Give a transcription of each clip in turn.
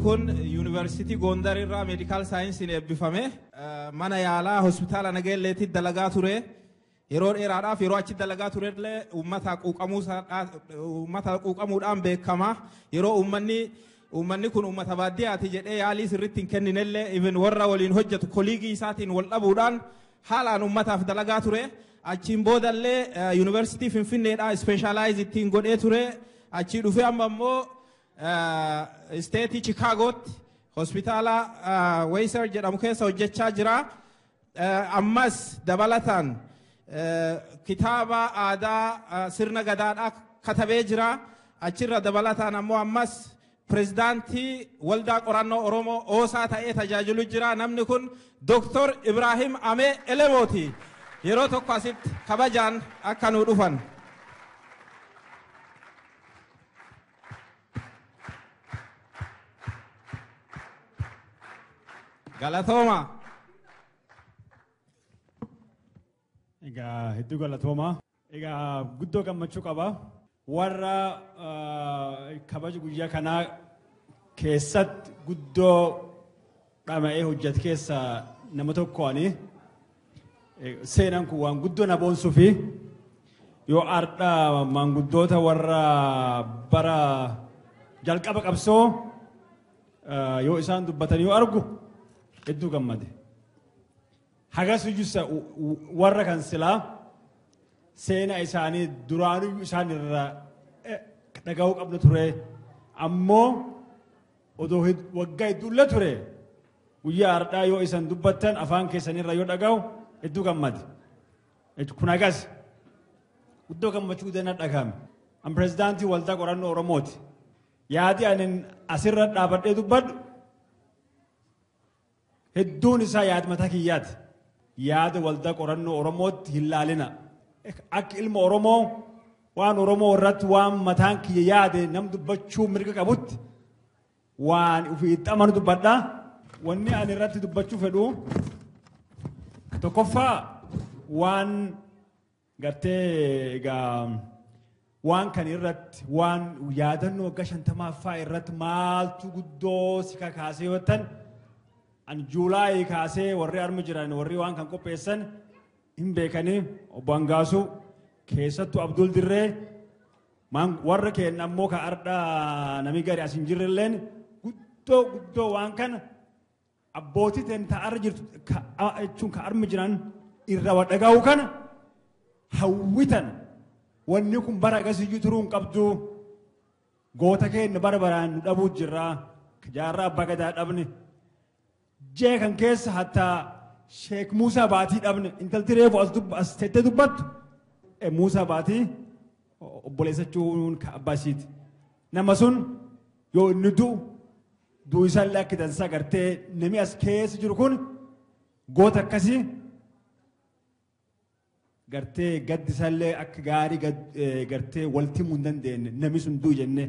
kun Yuunivarsiitii Gondar irraa meedikaal saayinsiin eebbifame. Mana yaalaa hospitaala Nageelleetti dalagaa ture. Yeroo dheeraadhaaf yeroo achi dalagaa turellee uummata quuqamuudhaan beekama. Yeroo uummanni kun uummata baadiyyaati jedhee yaalii sirriitti hin kenninellee even warra waliin hojjetu koliigii isaatiin wal dhabuudhaan haalaan uummataaf dalagaa ture. Achiin boodallee Yuunivarsiitii Finfinneedhaa ispeeshaalaayiz ittiin godhee ture. Achii dhufee amma immoo isteetii Chikaagootti hospitaala Weeser jedhamu keessa hojjechaa jira. Ammas dabalataan kitaaba aadaa sirna gadaadhaa katabee jira. Achirra dabalataan ammoo ammas pirezidaantii waldaa qorannoo Oromoo Oosaa ta'ee tajaajilu jira. Namni kun Dooktor Ibraahim Amee Elemooti. Yeroo tokko asitti kabajaan akka nuu dhufan. Galatooma. Egaa hedduu galatooma. Egaa guddoo gammachuu qaba. Warra kabaja guyyaa kanaa keessatti guddoo dhama'ee hojjetu keessaa nama tokko ani. Seenaan kun waan guddoo na boonsuu fi yoo ardha maanguddoota warra bara jalqaba qabsoo yoo isaan dubbatan yoo argu hedduu gammade. Hagas iyyuu warra kan silaa seenaa isaanii duraanuu isaan irraa dhaga'uu qabna ture. Ammoo odoo waggaa hedduullee ture guyyaa ardhaa yoo isaan dubbattan afaan keessanirra yoo dhaga'u hedduu gammade. Kun hagas guddoo gammachuu guddaa dhagahame. An pirezidaantii waldaa qorannoo Oromooti. Yaadi ani asirra dhaabadhee dubbadhu hedduun isaa yaada mataa kiyyaati. Yaada waldaa qorannoo Oromootti hin laalina. Akka ilma Oromoo waan Oromoo irratti waan mataan kiyya yaade nam dubbachuu mirga qabutti waan ofii itti amanu dubbadha. Wanni ani irratti dubbachuu fedhu tokkoffaa waan gartee egaa waan kan irratti waan yaadannoo waggaa 50ffaa irratti maaltu guddoo si kakaasee yoo ta'an an Juulaayii kaasee warri arma jiran warri waan kan qopheessan hin beekanii obbo Angaasuu keessattuu Abdul Dirree warra keenya ammoo ka ardhaa nami gadi as hin jirrelleen guddoo guddoo waan kana abbootii ta'an ta'arra jirtu jechuun ka arma jiran irra dhaga'uu kana hawwitan wanni kun bara akkasiyyuu turuu hin qabdu goota keenya bara baraan nu dhabuu jirra jaarraa abbaa gadaa dhabne. Jee kan keessa hatta Sheek Muusaa Baatii dhabne intalti reefu as teettee dubbattu Muusaa Baatii obboleessachuun ka abbaa isiiti. Nama sun yoo inni du'u du'u isaallee akka dansaa gartee namni as keessa jiru kun goota akkasii gartee gaddi isaallee akka gaarii gartee walitti himuu hin dandeenye namni sun du'u jennee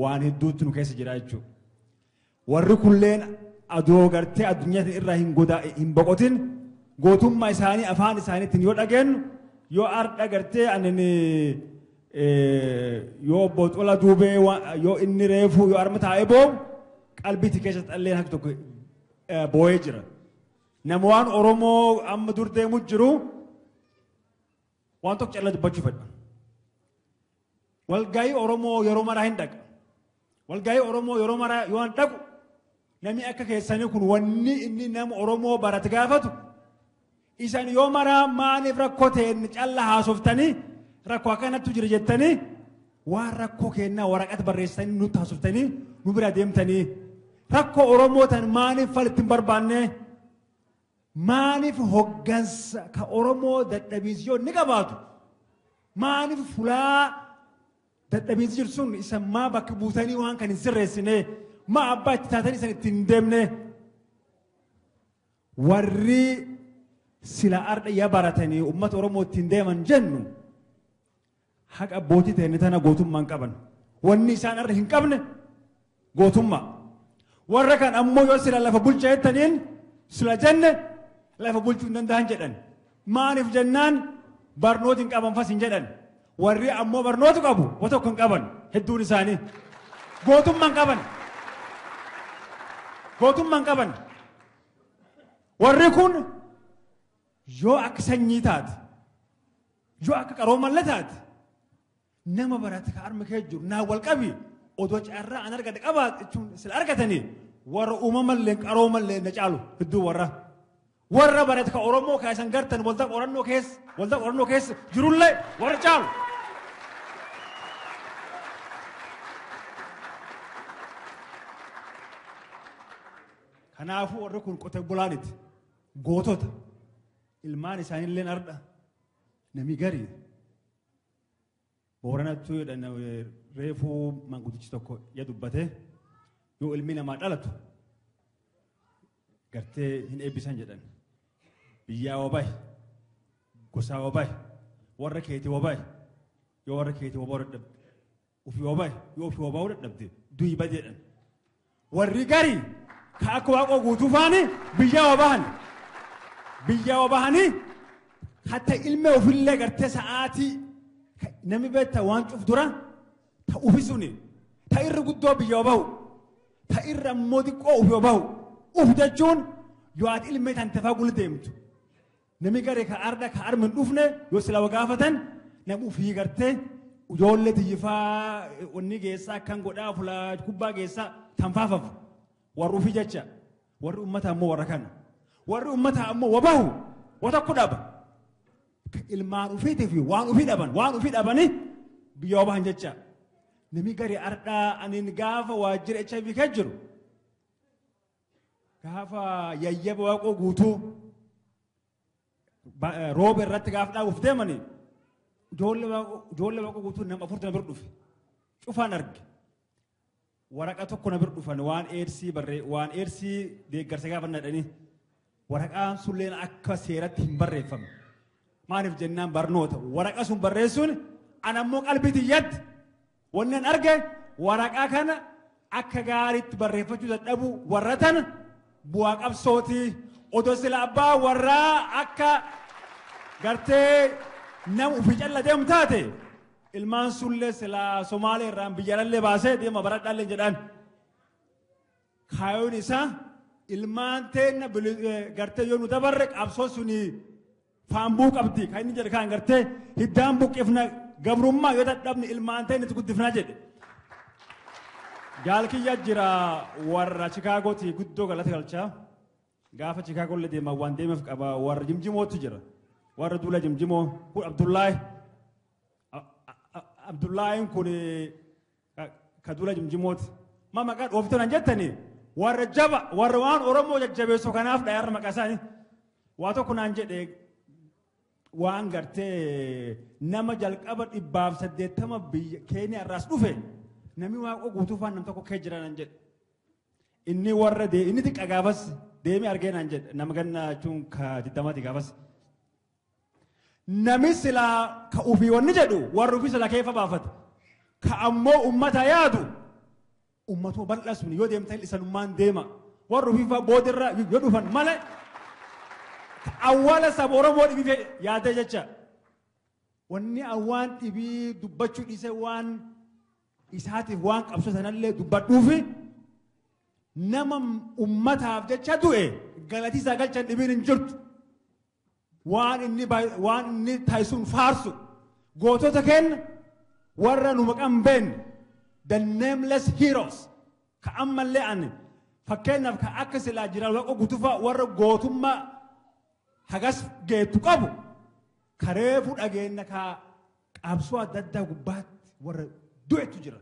waan hedduutti nu keessa jira jechuudha. Warri kulleen adoo gartee addunyaa irraa hin boqotin gootummaa isaanii afaan isaaniitiin yoo dhageenyu yoo ardha gartee anin yoo obbo Xola Duubee yoo inni reefuu yoo arma taa'ee boo'u qalbiitti keessatti illee haqi tokko boo'ee jira. Nama waan Oromoo amma dur deemu jiru waan tokko callaa dubbachuu fedha. Walgaayii Oromoo yeroo maraa hin dhaqa. Walgaayii Oromoo yeroo maraa yoo hin dhaqu namni akka keessanii kun wanni inni nama Oromoo barate gaafatu isan yoo maraa maaliif rakkoo ta'een callaa haasoftanii rakkoo akkanattu jira jettanii waan rakkoo kennaa waraqata barreessitanii nutti haasoftanii nu bira deemtanii rakkoo Oromoo tan maaliif fal ittiin barbaanne maaliif hoggansa ka Oromoo dadhabiinsi yoo ni qabaatu maaliif fulaa dadhabiinsi jirtu sun isa maa bakka buutanii waan kan hin sirreessine ma abbaa itti taatanii san ittiin deemne warri sila arda yaa baratanii uummata Oromoo ittiin deeman jennu haqa abbootii ta'e tana gootummaa hin qaban. Wanni isaan arda hin qabne gootummaa. Warra kan ammoo yoo sila lafa bulcha jettaniin sila jenne lafa bulchuu hin danda'an jedhan. Maaliif jennaan barnoota hin qaban fas hin jedhan. Warri ammoo barnoota qabu waan tokko hin qaban hedduun isaanii gootummaa hin qaban. Gootummaan qaban. Warri kun yoo akka sanyii taate, yoo akka qaroomallee taate, nama barate ka arma kee jiru naa wal qabi odoo carraa an argate qabaa jechuun sila argatanii warra uumamallee qaroomallee na caalu hedduu warra. Warra barate ka Oromoo keessan gartan waldaa qorannoo keessa jirullee warra caalu. Kanaafuu warri kun qotee bulaaniti gootota ilmaan isaaniillee ardha nami garii Booranattuu jedhan reefuu maanguddichi tokko ya dubbate yoo ilmi namaa dhalatu gartee hin eebbisan jedhan. Biyyaa wabaay, gosaa wabaay, warra keetii wabaay, yoo warra keetii wabaa dadhabde, ofii wabaay, yoo ofii wabaa dadhabde du'i bade jedhan. Warri garii ka akka Waaqoo Guutuu faani biyyaa wabahan. Biyyaa wabahanii hatta ilma ofillee gartee sa'aatii namni beektaa waan cuf dura ta ufi suni ta irra guddoo biyya wabahu ta irra immoo xiqqoo ufi wabahu uf jechuun yoo ati ilmee tan tafaa gula deemtu namni garee ka arda ka armi hin dhufne yoo sila gaafatan nama ufii gartee ijoollee tiyyifaa wanni geessaa akkan godhaa fuula kubbaa geessaa tanfaafafu warri ufii jecha warri ummata ammoo warra kana warri ummata ammoo wabahu wa tokko dhaba. Ilmaan ufiitii fi waan ufii dhaban waan ufii dhabanii biyya wabahan jecha. Namni gari ardhaa aniin gaafa waajjira HIV kan jiru gaafa yayyaba Waaqoo Guutuu rooba irratti gaafa dhaabuuf deemanii ijoollee Waaqoo Guutuu nama afurtu na bira dhufe cufaan arge. Waraqa tokko na bira dhufan waan eersii barree waan eersii deeggarsa gaafa nadhanii waraqaan sulleen akka seeratti hin barreeffamne. Maaliif jennaan barnoota waraqa sun barreessuun ana ammoo qalbii tiyyatti wanni an arge waraqaa kana akka gaariitti barreeffachuu dadhabu warra tana bu'aa qabsootii odoo sila abbaa warraa akka gartee nama ofii calla deemu taate ilmaan sullee sila Somaalee irraan biyya baasee deema baradhaallee jedhaan. Kaayoon isaa ilmaan teenna gartee yoo nu dabarre qabsoo sunii faambuu qabdi kan inni jedhe kan gartee hiddaan buqqifna gabrummaa yoo dadhabne ilmaan ta'e itti guddifnaa jedhe. Jaalkiyya jira warra Chikaagooti guddoo galata galchaa gaafa Chikaagoo deemaa waan deemeef qaba warra Jimjimootu jira warra duula Jimjimoo kun Abdullaahi Abdullaahiin kun ka duula Jimjimooti ma maqaa dhooftuu nan jettanii warra jaba warra waan Oromoo jajjabeessu kanaaf dhayaarra maqaa isaanii waa tokko naan jedhe waan gartee nama jalqaba 180 biyya Keeniyaa irraas dhufe namni Waaqoo Guutuu faan nam tokko kee jira naan jedhe. Inni warra inni xiqqa gaafas deemee argee naan jedhe nama ganna jechuun ka 20 gaafas. Nami silaa ka ufii wanni jedhu warra ufii silaa keessa baafata. Ka ammoo ummata yaadu ummatuma bal'aa sun yoo deemtan isanummaan deema. Warra ufii boodirra yoo dhufan malee awwaala saba Oromoo dhibii yaadee jecha. Wanni awwaan dhibii dubbachuu dhiise waan isaatiif waan qabsoo sanallee dubbadhuufi nama ummataaf jecha du'e galatii isaa galchan dhibiin hin jirtu. Waan inni taasisuun faarsu gootota kenna warra nu maqaan beekne the nameless heroes ka ammallee ani fakkeenyaaf ka akka silaa jiran Waaqoo Guutuu warra gootummaa hagas geettu qabu kareefu dhageenya ka qabsoo adda addaa gubbaatti warra du'etu jira.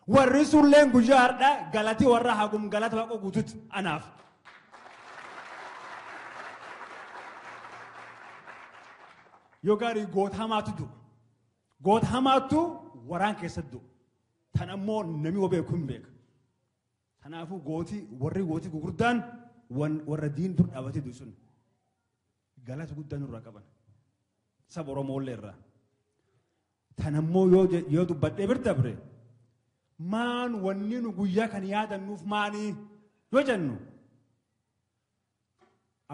Warri sulleen guyyaa har'aa galatii warra hagum galata Waaqoo Guutuutti anaaf. Yoo gaarii goota hamaatu du'a. Goota hamaatu waraan keessatti du'a. Tan ammoo namni waa beeku hin beeka. Kanaafuu gootii warri gootii gurguddaan warra diin dur dhaabatee du'u sun galata guddaa nurraa qaban. Saba Oromoolee irraa. Tan ammoo yoo dubbadhee bir dabre maan wanni nu guyyaa kan yaadannuuf maanii yoo jennu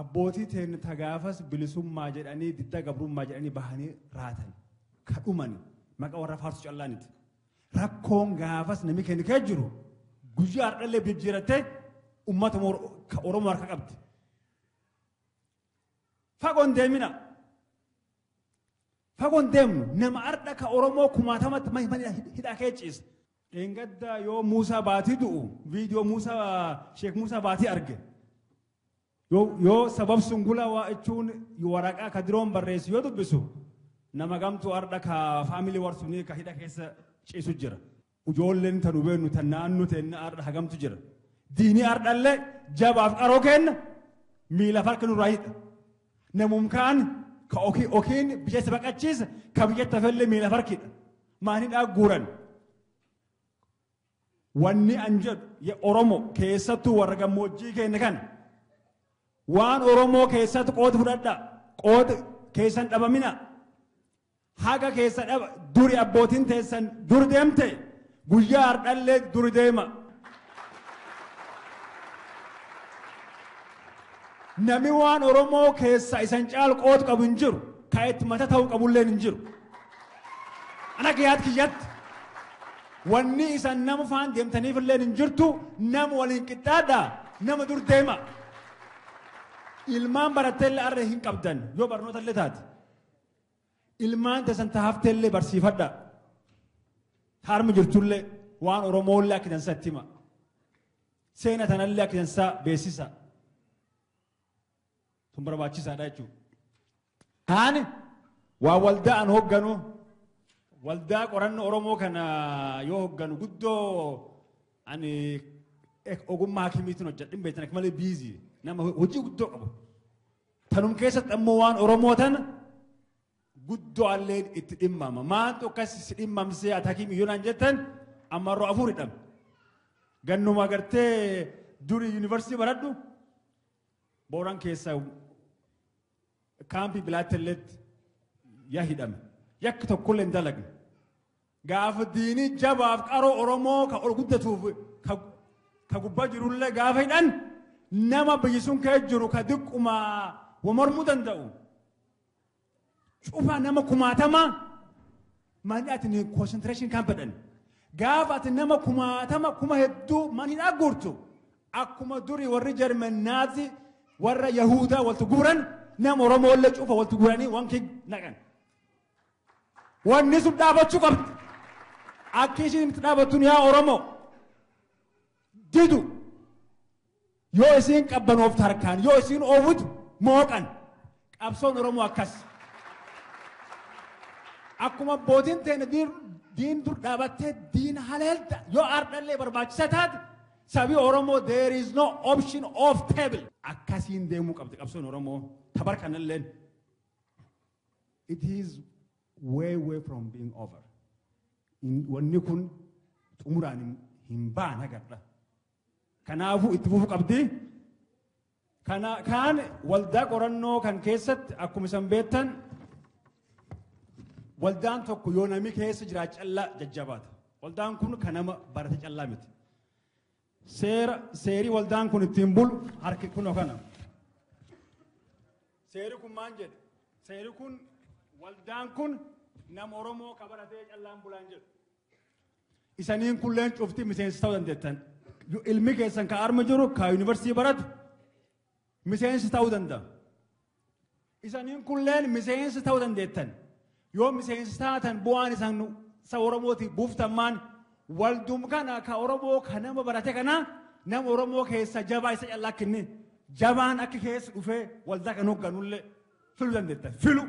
abbootii teenya tagaafas bilisummaa jedhanii didda gabrummaa jedhanii bahanii raatan kadhumani maqaa warra faarsu callaaniti. Rakkoon gaafas namni keenya kee jiru guyyaa har'allee jijjiirattee Ummata Oromoo harka qabdi. Fagoon deemina. Fagoon deemnu nama ardha ka Oromoo kumaatamatti mana hidhaa kee ciisa. Dheengadda yoo Muusaa Baatii du'u viidiyoo Muusaa Sheek Muusaa Baatii arge. Yoo sabab sungula waa jechuun waraqaa ka diroon barreessu yoo dubbisu nama gamtuu ardha ka faamilii warsunii ka hidha keessa ciisu jira. Ijoolleen tan hubennu tan naannoo ta'e ardha hagamtu jira. Diinii ardhallee jabaaf qaroo kenna miila farka nurraa hidha. Namumkaan ka okiin biyya isa baqachiisa ka biyya tafellee miila farkidha. Maanidhaa guuran. Wanni an jedhu Oromoo keessattuu warra gammoojjii keenya kana waan Oromoo keessatti qooda fudhadhaa qooda keessan dhabamina haga keessa dhaba duri abbootiin teessan dur deemte guyyaa hardhallee duri deema. Nami waan Oromoo keessa isan caalu qooda qabu hin jiru ka itti mata ta'uu qabulleen hin jiru. Ana kiyaat kiyyatti wanni isan nama faan deemtaniif illee hin jirtu nama waliin qixxaadhaa nama dur deema. Ilmaan baratteellee arra hin qabdan yoo barnoota illee taate. Ilmaan teessan taafteellee barsiifadha. Harmi jirtullee waan Oromoollee akka dansaatti hima. Seena tanallee akka dansaa beeksisa. Sun barbaachisaadha jechuudha. Kaani waa waldaa an hoogganu waldaa qorannoo Oromoo kana yoo hoogganu guddoo ani ogummaa hakimiitiin hojjedhu hin beektan akka malee biizii nama hojii guddoo qabu. Tanum keessatti ammoo waan Oromoo tana guddoo allee itti dhimmama. Maaltu akkas si dhimmamsee ati hakimii yoo naan jettan ammarroo afur hidhame. Gannuma agartee durii yuunivarsiitii baradhu Booran keessa kaampii Bilaattelleetti yaa hidhame. Yakki tokkollee hin dalagne. Gaafa diinii jabaaf qaroo Oromoo ka ol guddatuuf ka gubbaa jirullee gaafa hidhan nama biyyi sun kee jiru ka diqquma mormuu danda'u. Cufa nama kumaatama manni ati concentration camp jedhan. Gaafa ati nama kumaatama kuma hedduu manni hidhaa guurtu akkuma durii warri Jarman Naazi warra Yahudaa waltu guuran nama Oromoollee cufa waltu guuranii wanki naqan. Wanni sun dhaabachuu qabdi. Akka isheen itti dhaabattuun yaa Oromoo didu yoo isiin qabbanooftu harkaan yoo isiin oowwitu mooqan qabsoon Oromoo akkas. Akkuma abbootiin teenya diin dur dhaabattee diin haleelta yoo ardhallee barbaachisa taate sabi Oromoo there is no option off table. Akkasiin deemuu qabdi qabsoon Oromoo tabarkanalleen. It is way way from being over. Wanni kun xumuraan hin baan agarra. Kanaafuu itti fufuu qabdi. Kaan waldaa qorannoo kan keessatti akkuma isan beektan waldaan tokko yoo namni keessa jiraatu callaa jajjabaata. Waldaan kun kan nama barate callaa miti. Seerii waldaan kun ittiin bulu harki kunoo kana. Seerri kun maal jedhe? Seerri kun waldaan kun nama Oromoo ka baratee callaan bulaan jedhu. Isaniin kulleen cufti miseensa ta'uu dandeettan. Ilmi keessan ka arma jiru ka yuunivarsiitii baratu miseensa ta'uu danda'a. Isaniin kulleen miseensa ta'uu dandeettan. Yoo miseensa taatan bu'aan isaan sa Oromootiif buuftan maan waldum kana ka Oromoo ka nama barate kana nama Oromoo keessa jabaa isa callaa kenni jabaan akka keessa dhufee waldaa kan hoogganullee filu dandeettan filu.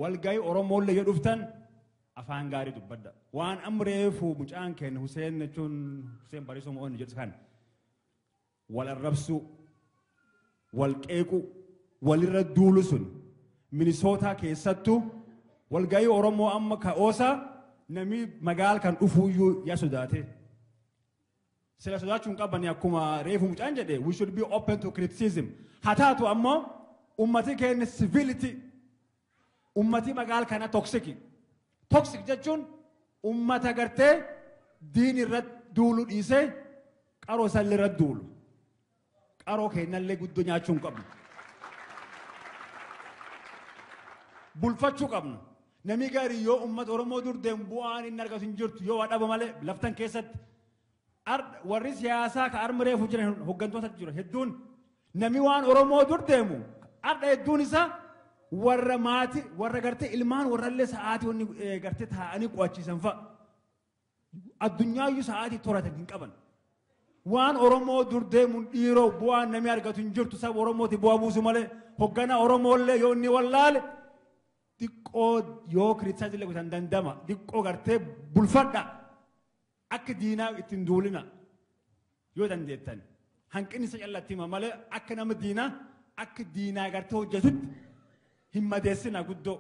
Walgahii Oromoollee yoo dhuftan afaan gaarii dubbadha. Waan amma reefu mucaan keenya Huseen jechuun Huseen Bariisoo Mo'oon jedhu kan wal arrabsuu, wal qeequu, walirra duulu sun Minisootaa keessattuu walgahii Oromoo amma ka'oosa namni magaala kan dhufuuyyuu yaa sodaate. Sila sodaachuu hin qabani akkuma reefu mucaan jedhe we should be open to criticism. Haa taatu ammoo ummati keenya civility ummati magaala kana toxic. Toxic jechuun ummata gartee diin irratti duulu dhiisee qaroo isaallee irratti duulu. Qaroo keenyallee guddoo nyaachuu hin qabnu. Bulfachuu qabnu. Namni gaarii yoo uummata Oromoo dur deemu bu'aan inni argatu hin jirtu yoo waa dhaba malee laftan keessatti Warri siyaasaa ka arma reefu jiran hooggantoota jiru hedduun namni waan Oromoo dur deemu arda hedduun isaa warra maatii warra gartee ilmaan warrallee sa'aatii wanni gartee taa'anii qo'achiisan fa'a. Addunyaayyuu sa'aatii toratan hin qaban. Waan Oromoo dur deemuun dhiiroo bu'aan namni argatu hin jirtu saba Oromooti bu'aa buusu malee hoggana Oromoollee yoo inni wallaale xiqqoo yoo criticize illee gosan dandama xiqqoo gartee bulfadha akka diinaa ittiin duulina yoo dandeettan hanqinni isa callatti hima malee akka nama diinaa akka diinaa gartee hojjetutti hin madeessina guddoo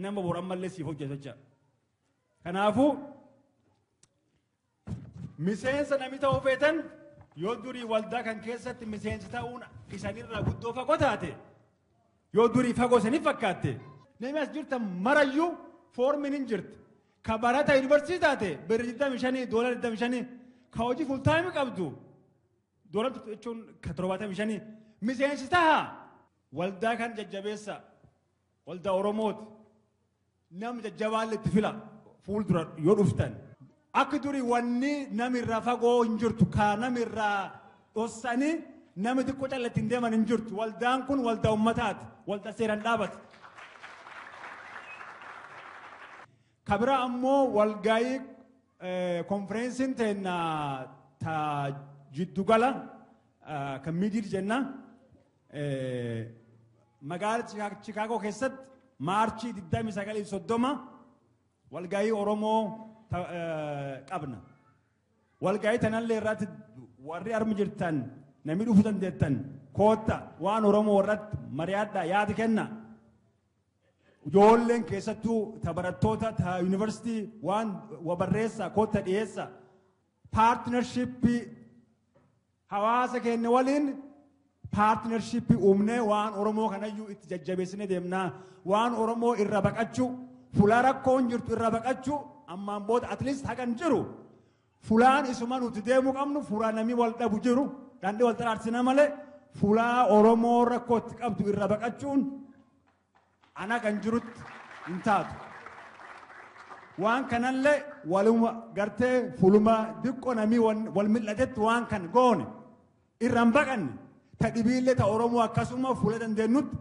nama bor ammallee siif hojjetu jecha. Kanaafuu miseensa namni ta'uu feetan yoo durii waldaa kan keessatti miseensi ta'uun isanirraa guddoo fagoo taate yoo durii fagoo isaniif fakkaatte namni as jirtan marayyuu foormiin hin jirti. Ka barata yuunivarsiitii taate birri 25 doolara 25 ka hojii full time qabdu doolara jechuun ka 75 miseensi taha waldaa kan jajjabeessa waldaa Oromooti nam jajjabaallee itti fila fuuldura yoo dhuftan. Akka durii wanni namirraa fagoo hin jirtu ka namirraa dhossanii namni xiqqoo callatti hin deeman hin jirtu. Waldaan kun waldaa ummataati. Waldaa seeraan dhaabate. Kabira ammoo walgaayii konfereensiin teenna ta jiddugala kan miidiir jenna magaala Chikaagoo keessatti Maarchii 29 30 walgaayii Oromoo qabna. Walgaayii tanallee irratti warri armi jirtan namni dhufuu dandeettan kootta waan Oromoo irratti mari'adhaa yaada kenna. Ijoolleen keessattuu ta barattoota ta yuunivarsiitii waan barreessa kootta dhiyeessa. Partnership hawaasa keenya waliin partnership uumnee waan Oromoo kanayyuu itti jajjabeessinee deemnaa. Waan Oromoo irra baqachuu fuula rakkoon jirtu irra baqachuu ammaan booda at least haqan jiru. Fulaan isuma nuti deemuu qabnu fuula namni wal dhabu jiru dandee wal xaraarsina malee fuula Oromoo rakkootti qabdu irra baqachuun ana kan jirutti hin taatu. Waan kanallee waluma gartee fuluma diqqoo namni wal mil'atetti waan kan goone irra hin baqanne ta dhibiillee ta Oromoo akkasuma fuula dandeenyutti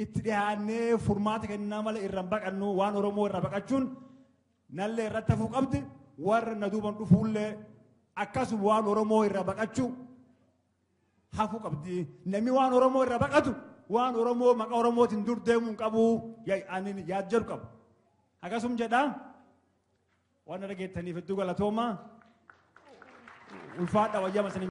itti dhiyaannee furmaata kennaa malee irra hin baqannu waan Oromoo irra baqachuun nallee irratti hafuu qabdi warra na duuban dhufuullee akkasuma waan Oromoo irra baqachuu hafuu qabdi. Namni waan Oromoo irra baqatu waan Oromoo maqaa Oromootiin dur deemuu hin qabu ani yaad jedhu qabu. Akkasum jedhaa waan dhageettaniif hedduu galatooma ulfaadha wayyama.